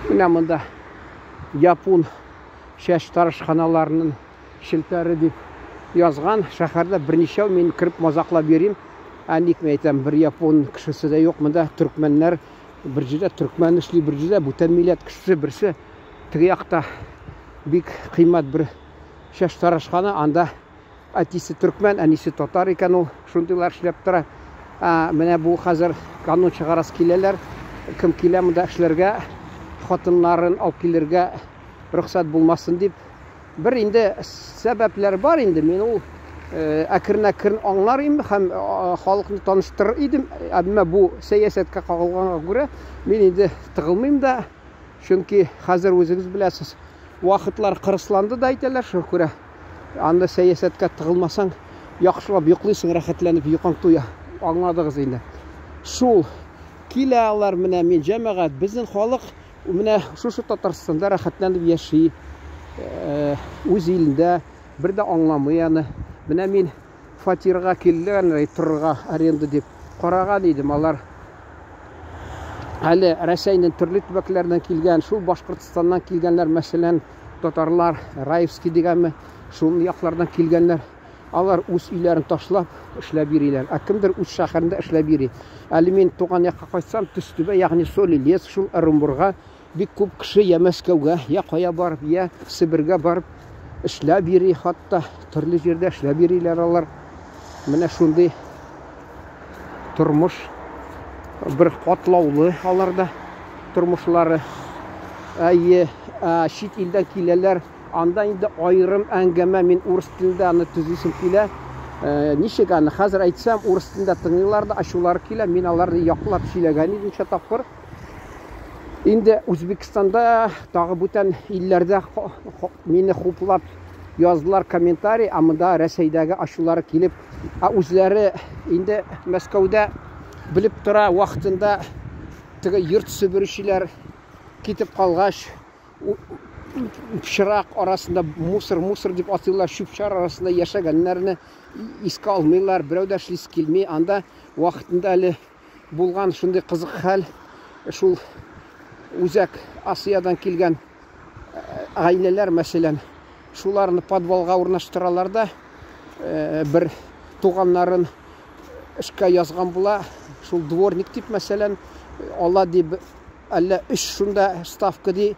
Менә монда япун чәч тарашханаларының челтәре дип язган. Шәһәрдә берничәү, мин кереп мазаклап йөрим. Ә ник мин әйтәм, бер япон кешесе дә юк. Монда төркмәннәр, бер җирдә төркмән эшли, бер җирдә бүтән милләт кешесе, берсе теге якта бик кыйммәт бер чәч тарашхана, анда әтисе төркмән, әнисе татар икән ул, шундыйлар эшләп тора. Ә, менә бу хәзер канун чыгарасы киләләр. Кем килә монда эшләргә, хатыннарын алып килергә рөхсәт булмасын дип. Бер инде сәбәпләр бар инде, мин ул әкрен-әкрен аңлар идем һәм халыкны таныштырыр идем. Әмма бу сәясәткә кагылганга күрә, мин инде тыгылмыйм да, чөнки хәзер үзегез беләсез, вакытлар кырысланды да әйтәләр, шуңа күрә анда сәясәткә тыгылмасаң, яхшылап йоклыйсың, рәхәтләнеп йокың туя. Аңладыгыз инде. Шул килә алар менә мин җәмәгать, безнең халык менә шушы Татарстанда рәхәтләнеп яши, э, үз илендә бер дә аңламый аны. Менә мин фатирга килгән торырга аренда дип караган идем, алар әле Рәсәйнең төрле төбәкләреннән килгән, шул Башкортстаннан килгәннәр, мәсәлән, татарлар, Раевский дигәнме, шул яклардан килгәннәр. Алар үз өйләрен ташлап эшләп йөриләр. Ә кемдер үз шәһәрендә эшләп йөри. Әле мин туган якка кайтсам, Төстүбә, ягъни Солилец, шул Оренбурга бик күп кеше я Мәскәүгә, я кая барып, я Себергә барып эшләп йөри, хатта төрле җирдә эшләп йөриләр алар. Менә шундый тормыш бер катлаулы аларда тормышлары. Әйе, чит илдән киләләр. Анда инде аерым әңгәмә, мин урыс телендә аны төзисем килә. Э, ничек аны хәзер әйтсәм, урыс телендә тыңлыйлар да, ачулары килә. Мин аларны яклап сөйләгән идем ничә тапкыр. Инде Үзбекстанда, тагы бүтән илләрдә мине хуплап яздылар комментарий, ә монда Рәсәйдәге ачулары килеп, ә үзләре инде Мәскәүдә белеп тора, вакытында теге йорт себерүчеләр китеп калгач, пычрак арасында мусор, мусор дип атыйлар, чүп-чар арасында яшәгәннәрне искә алмыйлар, берәү дә эшлисе килми. Анда вакытында әле булган шундый кызык хәл, шул Үзәк Асиядан килгән гаиләләр, мәсәлән, шуларны подвалга урнаштыралар да, бер туганнарын эшкә язган була, шул дворник дип, мәсәлән, ала дип Әллә өч шунда ставка ди,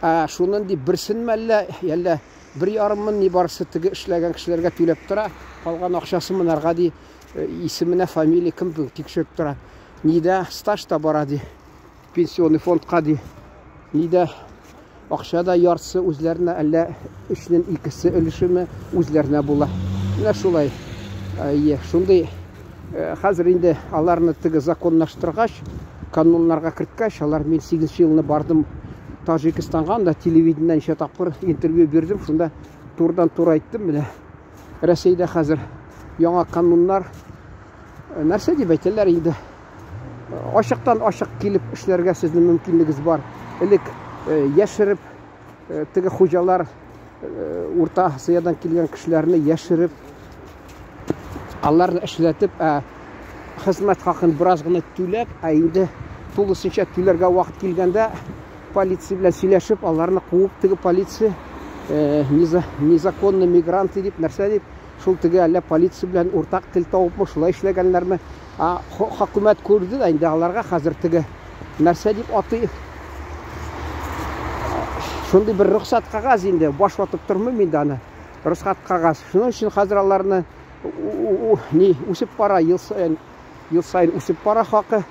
ә шунын ди берсенме әллә, әллә бер ярыммын ни барысы теге эшләгән кешеләргә түләп тора, калган акчасы монарга ди, э, исеменә, фамилия кем тикшереп тора. Нидә стаж та бара ди, пенсионный фондка ди. Нидә Акча да яртысы үзләренә, әллә өчнең икесе өлешеме үзләренә була. Менә шулай. Әйе, шундый э, хәзер инде аларны теге законлаштыргач, кануннарга керткәч, алар мин 8 елны бардым Таҗикстанга, анда телевидениедән ничә тапкыр интервью бирдем, шунда турыдан-туры әйттем, менә Рәсәйдә хәзер яңа кануннар э, нәрсә дип әйтәләр инде? Ачыктан ачык килеп эшләргә сезнең мөмкинлегегез бар. Элек э, яшереп э, теге хуҗалар э, Урта Азиядан килгән кешеләрне яшереп аларны эшләтеп, ә хезмәт хакын бераз гына түләп, ә инде тулысынча түләргә вакыт килгәндә полиция белән сөйләшеп, аларны куып теге полиция незаконный мигранты дип, нәрсә дип, шул теге әллә полиция белән уртак тел табыпмы, шулай эшләгәннәрме? А хөкүмәт күрде дә инде аларга хәзер теге нәрсә дип атый. Шундый бер рөхсәт кәгазь инде, баш ватып тормыйм инде аны. Рөхсәт кәгазь. Шуның өчен хәзер аларны ни үсеп бара, ел саен, ел саен үсеп бара хакы.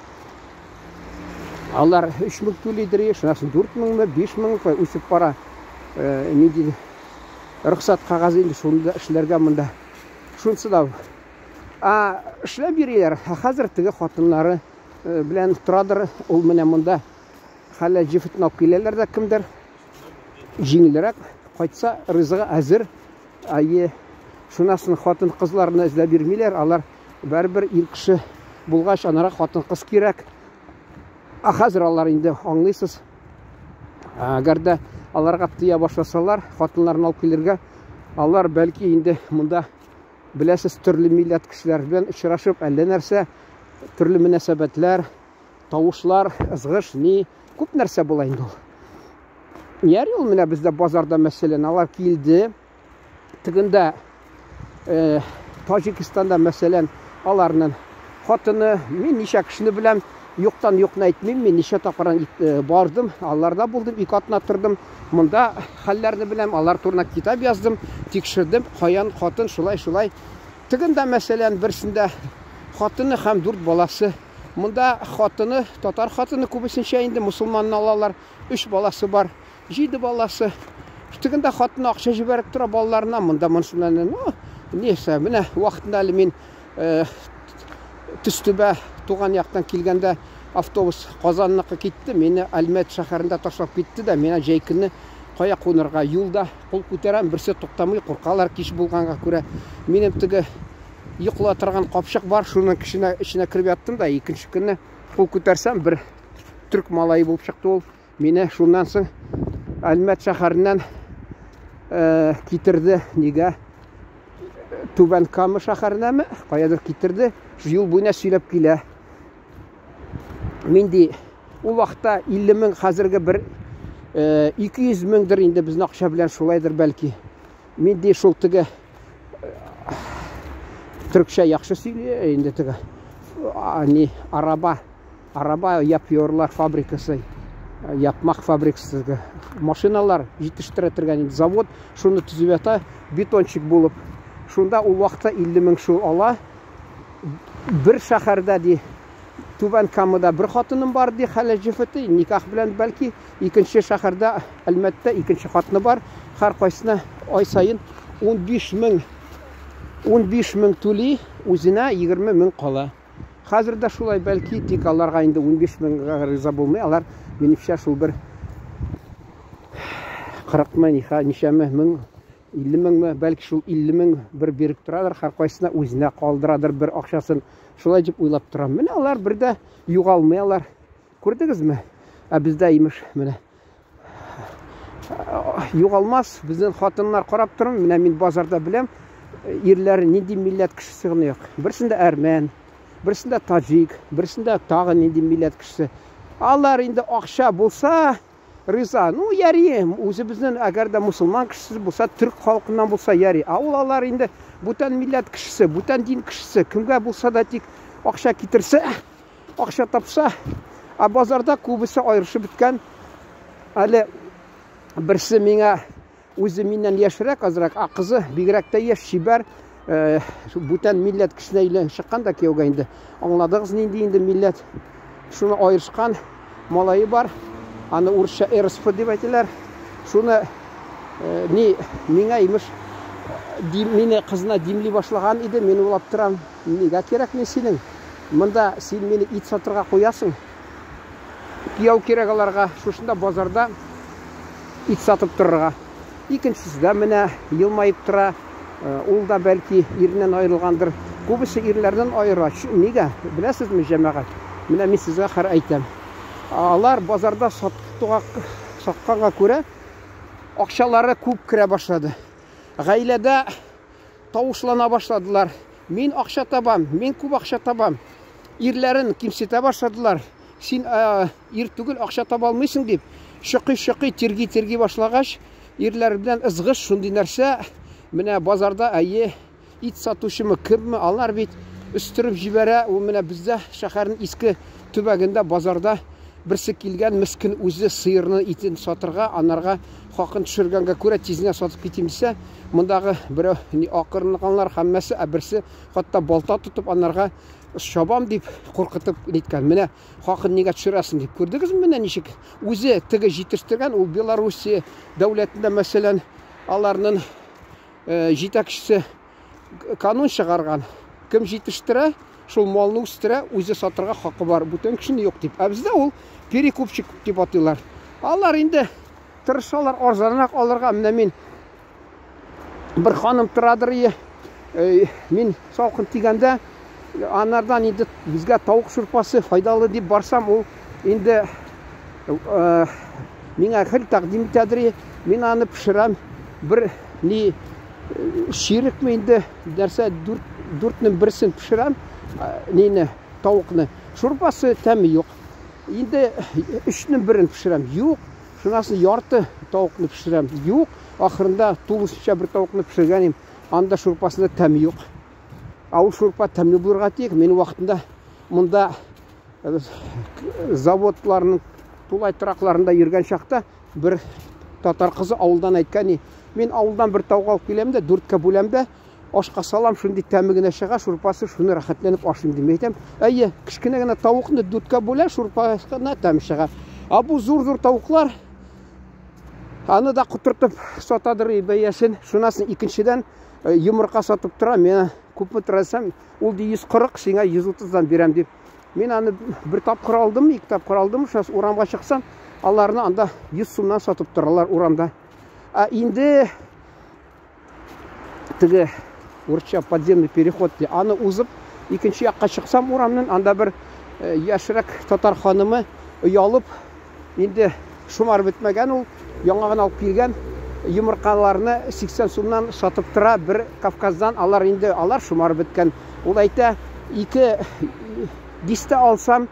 Алар 3000 түлидер, шуннан соң 4000-ме, 5000-ме үсеп бара. Э, нинди рөхсәт кәгазе инде шуны да эшләргә монда. Шунысы да Ә эшләп йөриләр. Ә хәзер теге хатыннары э, белән торадыр. Ул менә монда хәләл җефетен алып киләләр дә кемдер. Җиңелрәк кайтса, ризыгы әзер. Әйе, шуннан соң хатын-кызларны эзләп йөрмиләр. Алар барыбер ир кеше булгач, анара хатын-кыз кирәк. Ә хәзер алар инде аңлыйсыз. Әгәр дә аларга тыя башласалар, хатыннарын алып килергә, алар бәлки инде монда Беләсез, төрле милләт кешеләре белән очрашып, әллә нәрсә, төрле мөнәсәбәтләр, тавышлар, ызгыш, ни, күп нәрсә була инде ул. Ярый ул менә бездә базарда мәсәлән, алар килде. Тегендә Таҗикстанда мәсәлән, аларның хатыны, мин ничә кешене беләм, юктан юкны әйтмим, мин ничә тапкырдан бардым, аларда булдым, ике атна тордым. Монда хәлләрне беләм, алар турында китап яздым, тикшердем, каян хатын шулай шулай. Тегендә мәсәлән, берсендә хатыны һәм дүрт баласы. Монда хатыны, татар хатыны күбесенчә инде мусульманны алалар. Өч баласы бар, җиде баласы. Тегендә хатыны акча җибәреп тора балаларына, монда монысыннан, ну, ничә, менә вакытында әле мин э, Төстүбә туган яктан килгәндә автобус Казанныкы китте, мине Әлмәт шәһәрендә ташлап китте дә, миңа җәй көне кая кунырга, юлда кул күтәрәм, берсе туктамый, куркалар кич булганга күрә. Минем теге йокла торган капчык бар, шуның кешенә эченә кереп яттым да, икенче көнне кул күтәрсәм, бер төрк малае булып чыкты ул. Мине шуннан соң Әлмәт шәһәреннән э, китерде. Нигә? Түбән Кама шәһәренәме? Каядыр китерде. Юл буена сөйләп килә. Мин ди, ул вакытта 50 мең, хәзерге бер 200 э, меңдер инде безнең акча белән шулайдыр бәлки. Мин ди шул теге э, төркчә яхшы сөйли инде теге ни араба Араба япьорлар фабрикасы, япмак фабрикасы, машиналар җитештерә торган инде завод, шуны төзеп ята, бетончик булып. Шунда ул вакытта 50 мең шул ала. Бер шәһәрдә ди, Түбән Камада бер хатыным бар ди, хәләл җефете, никах белән бәлки, икенче шәһәрдә, Әлмәттә икенче хатыны бар. Һәр кайсына ай саен 15 мең 15 мең түли, үзенә 20 мең кала. Хәзер дә шулай бәлки, тик аларга инде 15 меңгә риза булмый, алар минемчә шул бер 40 мы, ниха, ничәме мең, 50 меңме, бәлки шул 50 мең бер биреп торадыр, һәркайсына үзенә калдырадыр бер акчасын. Шулай дип уйлап торам. Менә алар бер дә югалмый алар. Күрдегезме? Ә бездә имеш менә югалмас. Безнең хатыннар карап торам. Менә мин базарда беләм, ирләре нинди милләт кешесе генә юк. Берсендә әрмән, берсендә таҗик, берсендә тагы нинди милләт кешесе. Алар инде акча булса, риза. Ну, яри, үзебезнең әгәр дә мусульман кешесе булса, төрк халкыннан булса, яри. Ә ул алар инде бүтән милләт кешесе, бүтән дин кешесе, кемгә булса да тик акча китерсә, акча тапса, ә базарда күбесе аерышып беткән. Әле берсе миңа үзе миннән яшьрәк азрак, ә кызы бигрәк тә яшь, чибәр, э, бүтән милләт кешесенә өйләнеп чыккан да кияүгә инде. Аңладыгыз нинди инде милләт. Шуны аерышкан малае бар. Аны урысча РСФ дип әйтәләр. Шуны э, ни миңа имеш дим, мине кызына димли башлаган иде, мин уйлап торам, нигә кирәк мин синең? Монда син мине ит сатырга куясың. Кияү кирәк аларга, шушында базарда ит сатып торырга. Икенчесе дә менә елмаеп тора. Э, ул да бәлки иреннән аерылгандыр. Күбесе ирләрдән аера. Нигә? Беләсезме, җәмәгать? Менә мин сезгә хәр әйтәм. Алар базарда сатуга сатканга күрә акчалары күп керә башлады. Гаиләдә тавышлана башладылар. Мин акча табам, мин күп акча табам. Ирләрен кимсетә башладылар. Син ә, ир түгел, акча таба алмыйсың дип, чокый-чокый, тирги-тирги башлагач, ирләр белән ызгыш шундый нәрсә. Менә базарда әйе, ит сатучымы, кемме, алар бит өстереп җибәрә. Ул менә бездә шәһәрнең иске төбәгендә базарда берсе килгән, мескен үзе сыерның итен сатырга, анарга хакын төшергәнгә күрә тиз генә сатып китим дисә, мондагы берәү ни акырынганнар һәммәсе, ә берсе хатта балта тотып анарга чабам дип куркытып ниткән. Менә хакын нигә төшерәсең дип. Күрдегезме менә ничек үзе теге җитештергән, ул Белоруссия дәүләтендә мәсәлән, аларның э, җитәкчесе канун чыгарган. Кем җитештерә, шул малны үстерә, үзе сатырга хакы бар, бүтән кешенең юк дип. Ә бездә ул перекупщик дип атыйлар. Алар инде тырышалар арзанрак алырга. Менә мин бер ханым торадыр ие. Э, мин салкын тигәндә анардан инде безгә тавык шурпасы файдалы дип барсам, ул инде э, миңа хел тәкъдим итәдер. Мин аны пешерәм. Бер ни чирекме инде нәрсә дүрт дүртнең берсен пешерәм нине тавыкны шурпасы тәме юк инде өчнең берен пешерәм юк Шуннан соң ярты тавыкны пешерәм. Юк, ахырында тулысынча бер тавыкны пешергән идем. Анда шурпасында тәм юк. Ә ул шурпа тәмле булырга тиеш. Мин вакытында монда заводларның тулай торакларында йөргән чакта бер татар кызы авылдан әйткән, мин авылдан бер тавык алып киләм дә, дүрткә бүләм дә, ашка салам, шундый тәме генә чыга, шурпасы, шуны рәхәтләнеп ашыйм дим. Әйтәм, әйе, кечкенә генә тавыкны дүрткә бүлә, шурпасына тәм чыга. Ә бу зур-зур тавыклар, аны да котыртып сатадыр бәясен. Шуннан соң икенчедән йомырка сатып тора, миңа күпме тора дисәм, ул ди 140, сиңа 130-дан бирәм дип. Мин аны бер тапкыр алдым, ике тапкыр алдым, шуннан соң урамга чыксам, аларны анда 100 сумнан сатып торалар урамда. Ә инде теге урысча подземный переход ди, аны узып икенче якка чыксам урамнан, анда бер яшьрәк татар ханымы оялып, инде шомар бетмәгән ул, яңа гына алып килгән йомыркаларны 80 сумнан сатып тора бер Кавказдан, алар инде алар шомар беткән. Ул әйтә, ике дистә алсам,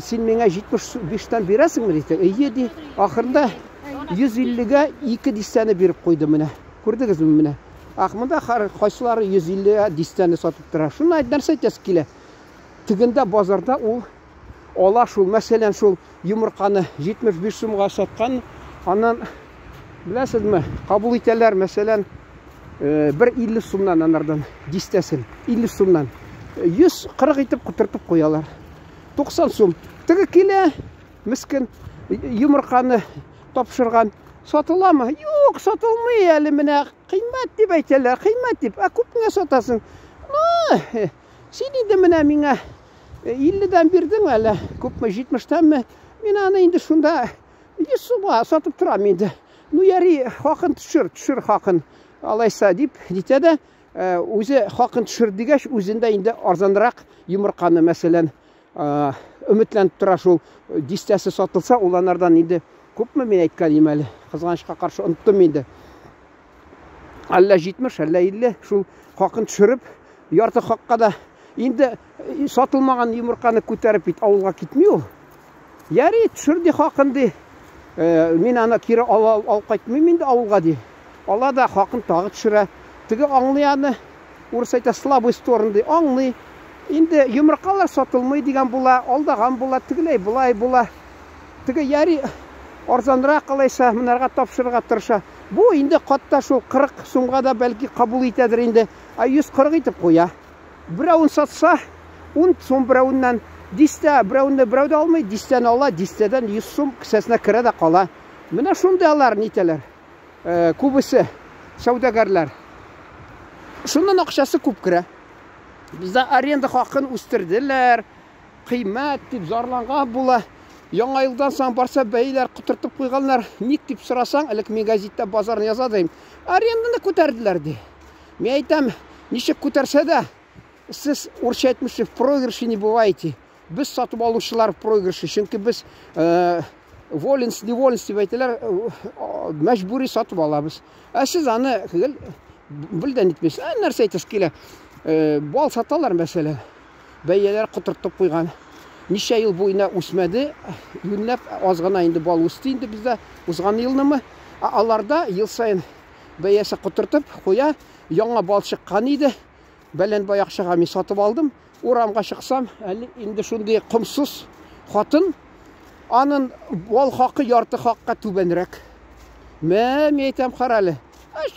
син миңа 75-тән бирәсеңме ди. Әйе ди. Ахырында 150-гә ике дистәне биреп куйды менә. Күрдегезме менә? Ах, монда кайсылары 150-гә дистәне сатып тора. Шуны нәрсә әйтәсе килә? Тегендә базарда ул ала шул, мәсәлән, шул йомырканы 75 сумга саткан, аннан беләсезме, кабул итәләр, мәсәлән, бер 50 сумнан анардан дистәсен, 50 сумнан 140 итеп котыртып куялар. 90 сум. Теге килә, мескен йомырканы тапшырган. Сатыламы? Юк, сатылмый әле менә. Кыйммәт дип әйтәләр, кыйммәт дип. Ә күпмегә сатасың? Ну, син инде менә миңа 50-дән бирдең әле, күпме, 70-тәнме? Мин аны инде шунда 100 сумга сатып торам инде. Ну, яри, хакын төшер, төшер хакын. Алайса дип, дитә дә, үзе хакын төшер дигәч, үзендә инде арзанрак йомырканы, мәсәлән, өметләнеп тора шул дистәсе сатылса, ул анардан инде күпме мин әйткән идем әле, кызганычка каршы оныттым инде. Әллә 70, әллә 50, шул хакын төшереп, ярты хакка да инде сатылмаган йомырканы күтәреп бит авылга китми ул. Яри, төшер ди хакын ди. Мин аны кире алып кайтмыйм инде авылга ди. Ала да хакын тагы төшерә. Теге аңлый аны, урыс әйтә, слабый стороны ди, аңлый. Инде йомыркалар сатылмый дигән була, алдаган була, тегеләй болай була. Теге яри арзанрак алайса, монарга тапшырырга тырыша. Бу инде катта шул 40 сумга да бәлки кабул итәдер инде, ә 140 итеп куя. Берәүен сатса, 10 сум берәүеннән, дистә, берәүне берәү дә алмый, дистәне ала, дистәдән 100 сум кесәсенә керә дә кала. Менә шундый алар нитәләр. Күбесе сәүдәгәрләр. Шуннан акчасы күп керә. Бездә аренда хакын үстерделәр, кыйммәт дип зарланган була. Яңа елдан соң барса бәйләр котыртып куйганнар. Ник дип сорасаң, элек мин гәзиттә базарны яза дим. Аренданы күтәрделәр ди. Мин әйтәм, ничек күтәрсә дә, сез урысча әйтмешли в проигрыше не бываете. Без сатып алучылар в проигрыше, чөнки без воленс, неволенс дип әйтәләр, мәҗбүри сатып алабыз. Ә сез аны гел белдән итмисез. Ә нәрсә әйтәсе килә? Бал саталар, мәсәлән. Бәяләр котыртып куйган. Ничә ел буена үсмәде, юньләп аз гына инде бал үсте инде бездә узган елнымы. Ә аларда ел саен бәясе котыртып куя. Яңа бал чыккан иде. Бәләнбай акчага мин сатып алдым. Урамга чыксам, әле инде шундый комсыз хатын, анын бал хакы ярты хакка түбәнрәк. Мә, мин әйтәм, кара әле.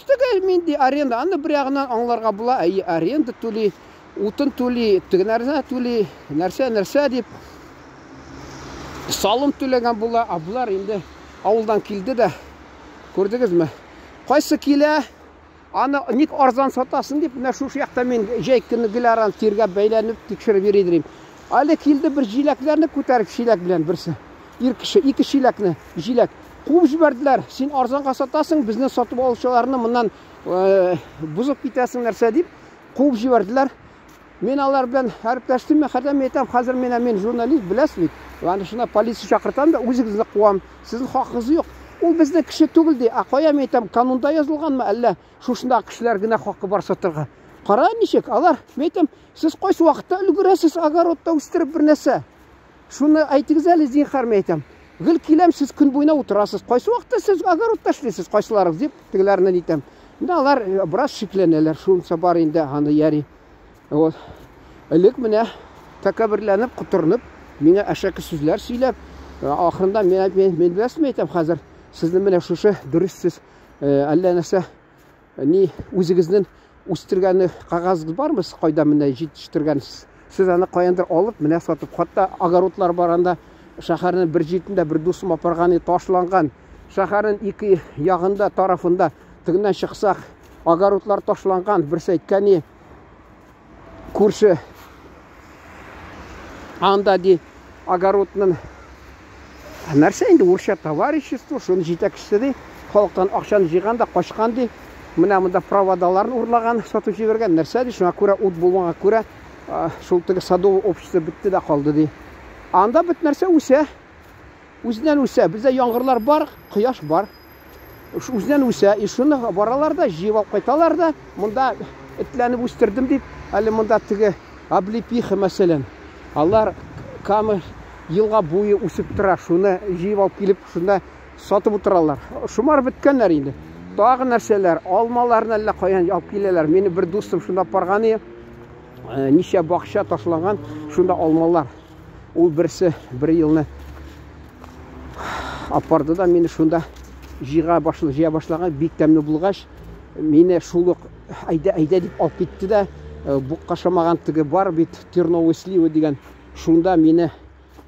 Теге минди аренда, аны бер ягыннан аңларга була, әйе, аренда түли, утын түли, теге нәрсә түли, нәрсә, нәрсә дип салым түләгән була. Ә булар инде авылдан килде дә, күрдегезме? Кайсы килә, аны ник арзан сатасың дип, менә шушы якта мин җәй көне гел аран тиргәп бәйләнеп тикшереп йөри идем. Әле килде бер җиләкләрне күтәреп чиләк белән берсе. Ир кеше ике чиләкне җиләк куып җибәрделәр. Син арзанга сатасың, безне сатып алучыларны моннан бозып китәсең нәрсә дип куып җибәрделәр. Мин алар белән хәрефләштем, хәтта мин әйтәм, хәзер менә мин журналист, беләсез бит. Аны шуна полиция чакыртам да үзегезне куам. Сезнең хакыгыз юк. Ул безнең кеше түгел ди. Ә кая мин әйтәм, канунда язылганмы, әллә шушындагы кешеләр генә хакы бар сатырга? Кара ничек, алар, мин әйтәм, сез кайсы вакытта өлгерәсез огородта үстереп бер нәрсә? Шуны әйтегез әле, зинһар, мин әйтәм. Гел киләм, сез көн буена утырасыз. Кайсы вакытта сез огородта эшлисез, кайсыларыгыз дип тегеләрне нитәм. Менә алар бераз шикләнәләр. Шунысы бар инде, аны яри. Вот. Элек менә тәкәбберләнеп, котырынып, миңа әшәке сүзләр сөйләп, ахырында мин мин, мин беләсезме әйтәм хәзер, сезне менә шушы дөрес сез әллә нәрсә ни үзегезнең үстергәне кәгазегез бармы, сез кайда менә җитештергәнсез? Сез аны каяндыр алып, менә сатып, хатта огородлар бар анда, шәһәрнең бер җитендә бер дусым апарган, ташланган. Шәһәрнең ике ягында, тарафында, тегеннән чыксак, огородлар ташланган, берсе әйткән, ни, күрше анда ди огородның нәрсә инде урысча товарищество, шуның җитәкчесе ди, халыктан акчаны җыйган да качкан ди. Менә монда проводаларын урлаган, сатып җибәргән, нәрсә ди, шуңа күрә ут булмаганга күрә шул теге садовый общество бетте дә калды ди. Анда бит нәрсә үсә? Үзеннән үсә. Бездә яңгырлар бар, кояш бар. Үзеннән үсә. И шуны баралар да, җыеп алып кайталар да, монда этләнеп үстердем дип, әле монда теге облепиха мәсәлән. Алар Кама елга буе үсеп тора, шуны җыеп алып килеп, шунда сатып утыралар. Шомар беткәннәр инде. Тагы нәрсәләр, алмаларны әллә каян алып киләләр. Мине бер дустым шунда барган иде. Ничә бакча ташланган, шунда алмалар. Ул берсе бер елны апарды да мине шунда җыйга башлы, җыя башлаган, бик тәмле булгач, мине шул ук әйдә, әйдә дип алып китте дә, букка ашамаган теге бар бит, терновый слива дигән, шунда мине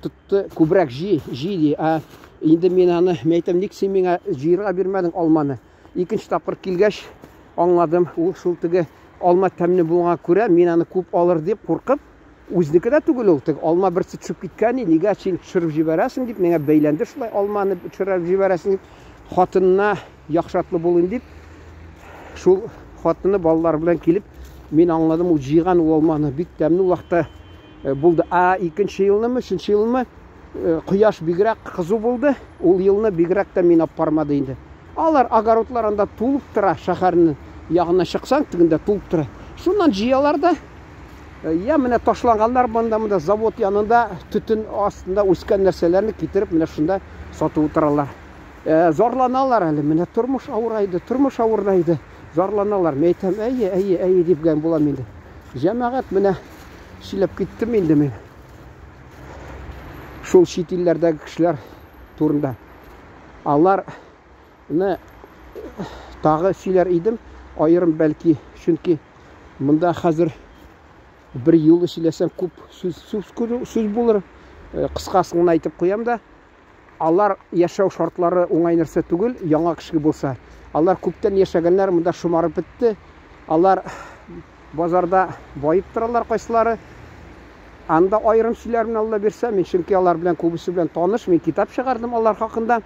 тотты, күбрәк җи, җи ди. Ә инде мин аны, мин әйтәм, ник син миңа җыерга бирмәдең алманы? Икенче тапкыр килгәч, аңладым, ул шул теге алма тәмле булганга күрә, мин аны күп алыр дип куркып, үзенеке дә түгел ул, теге алма берсе төшеп киткән, нигә син төшереп җибәрәсең дип, миңа бәйләнде шулай алманы төшереп җибәрәсең дип, хатынына яхшатлы булыйм дип, шул хатыны балалар белән килеп, мин аңладым, ул җыйган ул алманы, бик тәмле ул вакытта булды. Ә икенче елнымы, өченче елнымы, кояш бигрәк кызу булды, ул елны бигрәк тә мин алып бармады инде. Алар огородлар анда тулып тора, шәһәрнең ягына чыксаң, тегендә тулып тора. Шуннан җыялар да, я менә ташланганнар монда, монда завод янында төтен астында үскән нәрсәләрне китереп менә шунда сатып утыралар. Зарланалар әле, менә тормыш авырайды, тормыш авырайды. Зарланалар. Мин әйтәм, әйе, әйе, әйе дип гән булам инде. Җәмәгать менә сөйләп киттем инде мин. Шул чит илләрдәге кешеләр турында. Аларны тагы сөйләр идем, аерым бәлки, чөнки монда хәзер бер юлы сөйләсәң күп сүз, сүз, сүз булыр. Кыскасын гына әйтеп куям да. Алар яшәү шартлары уңай нәрсә түгел, яңа кеше булса. Алар күптән яшәгәннәр, монда шомарып бетте. Алар базарда баеп торалар кайсылары. Анда аерым сөйләрмен Алла бирсә, мин чөнки алар белән күбесе белән таныш, мин китап чыгардым алар хакында.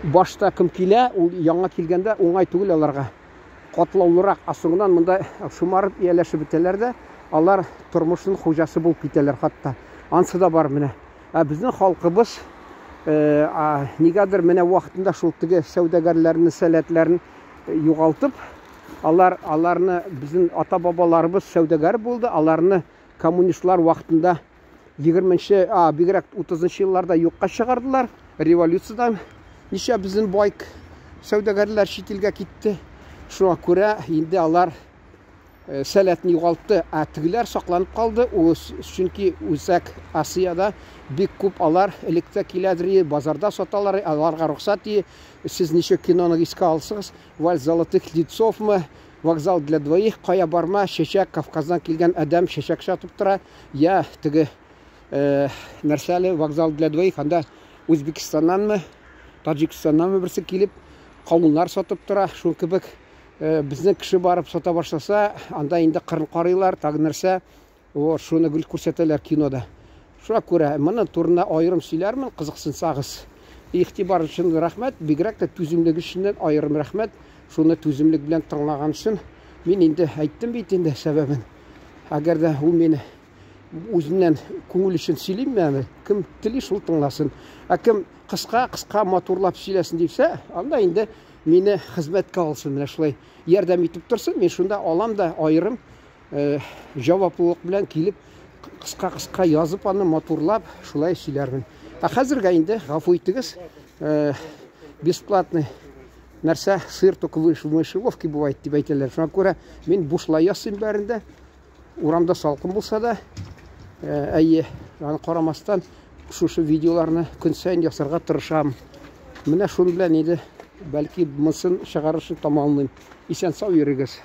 Башта кем килә, ул яңа килгәндә уңай түгел аларга. Катлаулырак, ә соңыннан монда шомарып ияләшеп бетәләр дә, алар тормышның хуҗасы булып китәләр хатта. Ансы да бар менә. Ә безнең халкыбыз нигәдер менә вакытында шул теге сәүдәгәрләрне, сәләтләрен югалтып, алар аларны безнең ата-бабаларыбыз сәүдәгәр булды, аларны коммунистлар вакытында 20-нче, а, бигрәк 30-нчы елларда юкка чыгардылар. Революциядән ничә безнең бай сәүдәгәрләр чит илгә китте. Шуңа күрә инде алар сәләтен югалтты, ә тегеләр сакланып калды. Ул чөнки Үзәк Асиядә бик күп алар электә киләдер, базарда саталар, аларга рөхсәт. Сез ничек киноны искә алсагыз, Вальс золотых лицовмы, Вокзал для двоих, кая барма, чәчәк, Кавказдан килгән адәм чәчәк сатып тора. Я теге нәрсә әле, Вокзал для двоих, анда Үзбекстаннанмы, Таҗикстаннанмы берсе килеп, кавыннар сатып тора, шул кебек. Безнең кеше барып сата башласа, анда инде кырын карыйлар, тагы нәрсә, вот, шуны гел күрсәтәләр кинода. Шуңа күрә моны турында аерым сөйләрмен, кызыксынсагыз. Игътибар өчен рәхмәт, бигрәк тә түземлек өчен аерым рәхмәт. Шуны түземлек белән тыңлаган өчен мин инде әйттем бит инде сәбәбен. Әгәр дә ул мине үзеннән күңел өчен сөйлим аны, кем тели шул тыңласын. Ә кем кыска-кыска матурлап сөйләсен дисә, анда инде мине хезмәткә алсын, менә шулай ярдәм итеп торсын, мин шунда алам да аерым җаваплылык белән килеп кыска-кыска язып аны матурлап шулай сөйләрмен. Ә хәзергә инде гафу итегез, э, бесплатный нәрсә сыр только в мышеловке бывает дип әйтәләр. Шуңа күрә мин бушлай ясыйм бәрен дә. Урамда салкын булса да, э, әйе, аны карамастан шушы видеоларны көн саен ясарга тырышам. Менә шуның белән инде бәлки монысын чыгарышын тамамлыйм. Исән сау йөрегез.